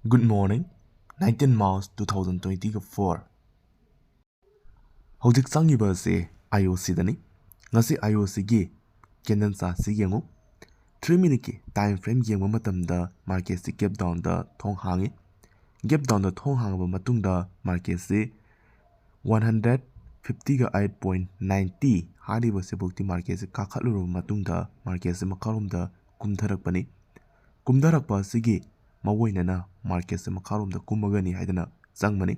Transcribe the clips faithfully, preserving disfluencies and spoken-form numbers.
Good morning, nineteen March two thousand twenty-four. ꯍꯧꯖꯤꯛ ꯆꯪꯉꯤꯕ ꯑꯁꯤ IOCꯗꯅꯤ꯫ ꯉꯁꯤ IOCꯒꯤ candle chartꯁꯤ ꯌꯦꯡꯉꯨ꯫ Three minuteꯀꯤ time frame ꯌꯦꯡꯕ ꯃꯇꯝꯗ marketꯁꯤ gap downꯗ ꯊꯣꯡ ꯍꯥꯡꯉꯤ꯫ Gap downꯗ ꯊꯣꯡ ꯍꯥꯡꯉꯕ ꯃꯇꯨꯡꯗ marketꯁꯤ one hundred fiftyꯒ eight point ninety ꯍꯥꯏꯔꯤꯕꯁꯤꯐꯥꯎꯗꯤ marketꯁꯤ ꯀꯥꯈꯠꯂꯨꯔꯕ ꯃꯇꯨꯡꯗ marketꯁꯤ ꯃꯈꯥꯔꯣꯝꯗ ꯀꯨꯝꯊꯔꯛꯄꯅꯤ꯫ ꯀꯨꯝꯊꯔꯛꯄ ꯑꯁꯤꯒꯤ ꯃꯑꯣꯏꯅꯅ marketꯁꯤ ꯃꯈꯥꯔꯣꯝꯗ ꯀꯨꯝꯃꯒꯅꯤ ꯍꯥꯏꯗꯅ ꯆꯪꯕꯅꯤ꯫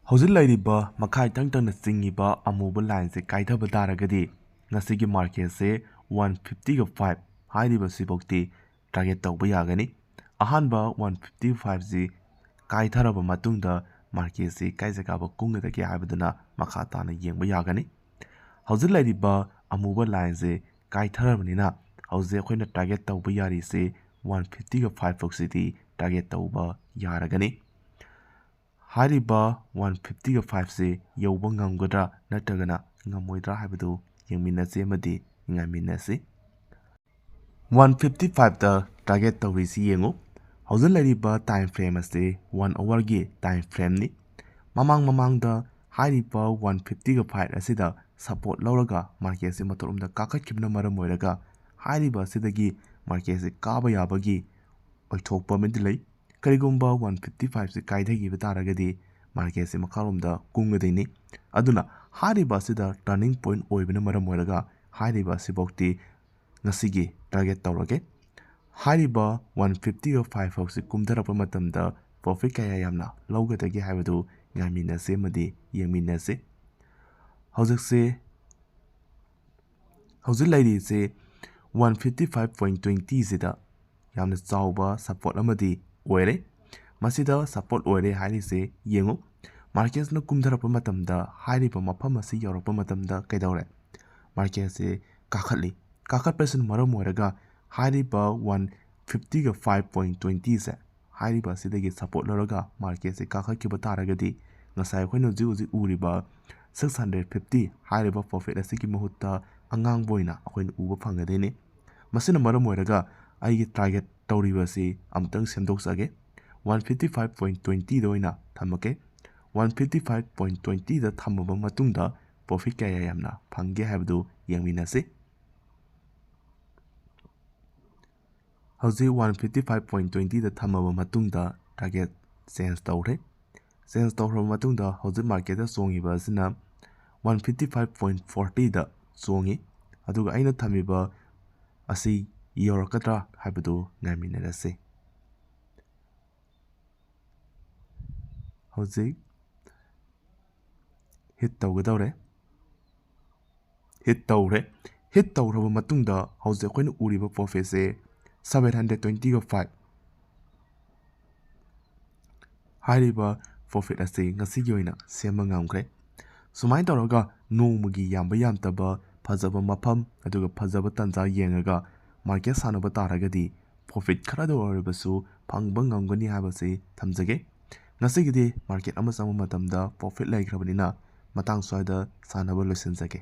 ꯍꯧꯖꯤꯛ ꯂꯩꯔꯤꯕ ꯃꯈꯥ ꯏꯇꯪ ꯇꯪꯅ ꯆꯤꯡꯉꯤꯕ ꯑꯃꯨꯕ lineꯁꯦ ꯀꯥꯏꯊꯕ ꯇꯥꯔꯒꯗꯤ ꯉꯁꯤꯒꯤ marketꯁꯦ one fiftyꯒ five ꯍꯥꯏꯔꯤꯕꯁꯤꯐꯥꯎꯗꯤ target ꯇꯧꯕ ꯌꯥꯒꯅꯤ꯫ ꯑꯍꯥꯟꯕ one fifty fiveꯁꯤ ꯀꯥꯏꯊꯔꯕ ꯃꯇꯨꯡꯗ marketꯁꯤ ꯀꯥꯏ ꯖꯒꯥꯕ ꯀꯨꯝꯒꯗꯒꯦ ꯍꯥꯏꯕꯗꯨꯅ ꯃꯈꯥ ꯇꯥꯅ ꯌꯦꯡꯕ ꯌꯥꯒꯅꯤ꯫ ꯍꯧꯖꯤꯛ ꯂꯩꯔꯤꯕ ꯑꯃꯨꯕ lineꯁꯦ ꯀꯥꯏꯊꯔꯕꯅꯤꯅ ꯍꯧꯖꯤꯛ ꯑꯩꯈꯣꯏꯅ target ꯇꯧꯕ ꯌꯥꯔꯤꯁꯦ one fiftyꯒ five ꯐꯥꯎꯁꯤꯗꯤ target ꯇꯧꯕ ꯌꯥꯔꯒꯅꯤ꯫ ꯍꯥꯏꯔꯤꯕ one fiftyꯒ fiveꯁꯤ ꯌꯧꯕ ꯉꯝꯒꯗ꯭ꯔꯥ ꯅꯠꯇ꯭ꯔꯒꯅ ꯉꯝꯃꯣꯏꯗ꯭ꯔꯥ ꯍꯥꯏꯕꯗꯨ ꯌꯦꯡꯃꯤꯟꯅꯁꯤ ꯑꯃꯗꯤ ꯉꯥꯏꯃꯤꯟꯅꯁꯤ꯫ One fifty fiveꯇ target ꯇꯧꯔꯤꯁꯤ ꯌꯦꯡꯉꯨ꯫ ꯍꯧꯖꯤꯛ ꯂꯩꯔꯤꯕ time frame ꯑꯁꯤ one hourꯒꯤ time frameꯅꯤ꯫ ꯃꯃꯥꯡ ꯃꯃꯥꯡꯗ ꯍꯥꯏꯔꯤꯕ one fiftyꯒ five ꯑꯁꯤꯗ support ꯂꯧꯔꯒ marketꯁꯤ ꯃꯇꯣꯟꯂꯣꯝꯗ ꯀꯥꯈꯠꯈꯤꯕꯅ ꯃꯔꯝ ꯑꯣꯏꯔꯒ ꯍꯥꯏꯔꯤꯕ ꯑꯁꯤꯗꯒꯤ marketꯁꯤ ꯀꯥꯕ ꯌꯥꯕꯒꯤ ꯑꯣꯏꯊꯣꯛꯄ ꯑꯃꯗꯤ ꯂꯩ꯫ ꯀꯔꯤꯒꯨꯝꯕ one fifty fiveꯁꯤ ꯀꯥꯏꯊꯈꯤꯕ ꯇꯥꯔꯒꯗꯤ marketꯁꯤ ꯃꯈꯥꯔꯣꯝꯗ ꯀꯨꯝꯒꯗꯣꯏꯅꯤ꯫ ꯑꯗꯨꯅ ꯍꯥꯏꯔꯤꯕ ꯑꯁꯤꯗ turning point ꯑꯣꯏꯕꯅ ꯃꯔꯝ ꯑꯣꯏꯔꯒ ꯍꯥꯏꯔꯤꯕ ꯑꯁꯤꯐꯥꯎꯗꯤ ꯉꯁꯤꯒꯤ target ꯇꯧꯔꯒꯦ꯫ ꯍꯥꯏꯔꯤꯕ one fiftyꯒ five ꯐꯥꯎꯁꯤ ꯀꯨꯝꯊꯔꯛꯄ ꯃꯇꯝꯗ profit ꯀꯌꯥ ꯌꯥꯝꯅ ꯂꯧꯒꯗꯒꯦ ꯍꯥꯏꯕꯗꯨ ꯉꯥꯏꯃꯤꯟꯅꯁꯤ ꯑꯃꯗꯤ ꯌꯦꯡꯃꯤꯟꯅꯁꯤ꯫ ꯍꯧꯖꯤꯛꯁꯦ ꯍꯧꯖꯤꯛ ꯂꯩꯔꯤꯁꯦ one fifty five point twentyꯁꯤꯗ ꯌꯥꯝꯅ ꯆꯥꯎꯕ support ꯑꯃꯗꯤ ꯑꯣꯏꯔꯦ꯫ ꯃꯁꯤꯗ support ꯑꯣꯏꯔꯦ ꯍꯥꯏꯔꯤꯁꯦ ꯌꯦꯡꯉꯨ, marketꯅ ꯀꯨꯝꯊꯔꯛꯄ ꯃꯇꯝꯗ ꯍꯥꯏꯔꯤꯕ ꯃꯐꯝ ꯑꯁꯤ ꯌꯧꯔꯛꯄ ꯃꯇꯝꯗ ꯀꯩꯗꯧꯔꯦ? Marketꯁꯦ ꯀꯥꯈꯠꯂꯤ꯫ ꯀꯥꯈꯠꯄꯁꯤꯅ ꯃꯔꯝ ꯑꯣꯏꯔꯒ ꯍꯥꯏꯔꯤꯕ one fiftyꯒ five point twentyꯁꯦ ꯍꯥꯏꯔꯤꯕ ꯑꯁꯤꯗꯒꯤ support ꯂꯧꯔꯒ marketꯁꯦ ꯀꯥꯈꯠꯈꯤꯕ ꯇꯥꯔꯒꯗꯤ ꯉꯁꯥꯏ ꯑꯩꯈꯣꯏꯅ ꯍꯧꯖꯤꯛ ꯍꯧꯖꯤꯛ ꯎꯔꯤꯕ six hundred fifty ꯍꯥꯏꯔꯤꯕ profit ꯑꯁꯤꯒꯤ ꯃꯍꯨꯠꯇ ꯑꯉꯥꯡꯕ ꯑꯣꯏꯅ ꯑꯩꯈꯣꯏꯅ ꯎꯕ ꯐꯪꯒꯗꯣꯏꯅꯤ꯫ ꯃꯁꯤꯅ ꯃꯔꯝ ꯑꯣꯏꯔꯒ ꯑꯩꯒꯤ target ꯇꯧꯔꯤꯕ ꯑꯁꯤ ꯑꯃꯨꯛꯇꯪ ꯁꯦꯝꯗꯣꯛꯆꯒꯦ꯫ ꯋꯥꯟ ꯐꯤꯐꯇꯤ ꯐꯥꯏꯚ ꯄꯣꯏꯟ ꯇ꯭ꯋꯦꯟꯇꯤꯗ ꯑꯣꯏꯅ ꯊꯝꯃꯒꯦ꯫ ꯋꯥꯟ ꯐꯤꯐꯇꯤ ꯐꯥꯏꯚ ꯄꯣꯏꯟ ꯇ꯭ꯋꯦꯟꯇꯤꯗ ꯊꯝꯃꯕ ꯃꯇꯨꯡꯗ ꯄ꯭ꯔꯣꯐꯤꯠ ꯀꯌꯥ ꯌꯥꯝꯅ ꯐꯪꯒꯦ ꯍꯥꯏꯕꯗꯨ ꯌꯦꯡꯃꯤꯟꯅꯁꯤ꯫ ꯍꯧꯖꯤꯛ ꯋꯥꯟ ꯐꯤꯐꯇꯤ ꯐꯥꯏꯚ ꯄꯣꯏꯟ ꯇ꯭ꯋꯦꯟꯇꯤꯗ ꯊꯝꯃꯕ ꯃꯇꯨꯡꯗ ꯇꯥꯔꯒꯦꯠ ꯆꯦꯟꯖ ꯇꯧꯔꯦ꯫ ꯆꯦꯟꯖ ꯇꯧꯈ꯭ꯔꯕ ꯃꯇꯨꯡꯗ ꯍꯧꯖꯤꯛ ꯃꯥꯔꯀꯦꯠꯇ ꯆꯣꯡꯉꯤꯕ ꯑꯁꯤꯅ ꯋꯥꯟ ꯐꯤꯐꯇꯤ ꯐꯥꯏꯚ ꯄꯣꯏꯟ ꯐꯣꯔꯇꯤꯗ ꯆꯣꯡꯉꯤ꯫ ꯑꯗꯨꯒ ꯑꯩꯅ ꯊꯝꯃꯤꯕ ꯑꯁꯤ ꯌꯧꯔꯛꯀꯗ꯭ꯔꯥ ꯍꯥꯏꯕꯗꯨ ꯉꯥꯏꯃꯤꯟꯅꯔꯁꯤ꯫ ꯍꯧꯖꯤꯛ ꯍꯤꯠ ꯇꯧꯒꯗꯧꯔꯦ꯫ ꯍꯤꯠ ꯇꯧꯔꯦ꯫ ꯍꯤꯠ ꯇꯧꯔꯕ ꯃꯇꯨꯡꯗ ꯍꯧꯖꯤꯛ ꯑꯩꯈꯣꯏꯅ ꯎꯔꯤꯕ ꯄ꯭ꯔꯣꯐꯤꯠꯁꯦ ꯁꯚꯦꯟ ꯍꯟꯗ꯭ꯔꯦꯠ ꯇ꯭ꯋꯦꯟꯇꯤꯒ ꯐꯥꯏꯚ꯫ ꯍꯥꯏꯔꯤꯕ ꯄ꯭ꯔꯣꯐꯤꯠ ꯑꯁꯤ ꯉꯁꯤꯒꯤ ꯑꯣꯏꯅ ꯁꯦꯝꯕ ꯉꯝꯈ꯭ꯔꯦ꯫ ꯁꯨꯃꯥꯏꯅ ꯇꯧꯔꯒ ꯅꯣꯡꯃꯒꯤ ꯌꯥꯝꯕ ꯌꯥꯝꯗꯕ ꯐꯖꯕ ꯃꯐꯝ ꯑꯗꯨꯒ ꯐꯖꯕ ꯇꯥꯟꯖꯥ ꯌꯦꯡꯉꯒ ꯃꯥꯔꯀꯦꯠ ꯁꯥꯟꯅꯕ ꯇꯥꯔꯒꯗꯤ ꯄ꯭ꯔꯣꯐꯤꯠ ꯈꯔꯗ ꯑꯣꯏꯔꯕꯁꯨ ꯐꯪꯕ ꯉꯝꯒꯅꯤ ꯍꯥꯏꯕꯁꯤ ꯊꯝꯖꯒꯦ꯫ ꯉꯁꯤꯒꯤꯗꯤ ꯃꯥꯔꯀꯦꯠ ꯑꯃ ꯆꯪꯕ ꯃꯇꯝꯗ ꯄ꯭ꯔꯣꯐꯤꯠ ꯂꯩꯈ꯭ꯔꯕꯅꯤꯅ ꯃꯇꯥꯡ ꯁ꯭ꯋꯥꯏꯗ ꯁꯥꯟꯅꯕ ꯂꯣꯏꯁꯤꯟꯖꯒꯦ꯫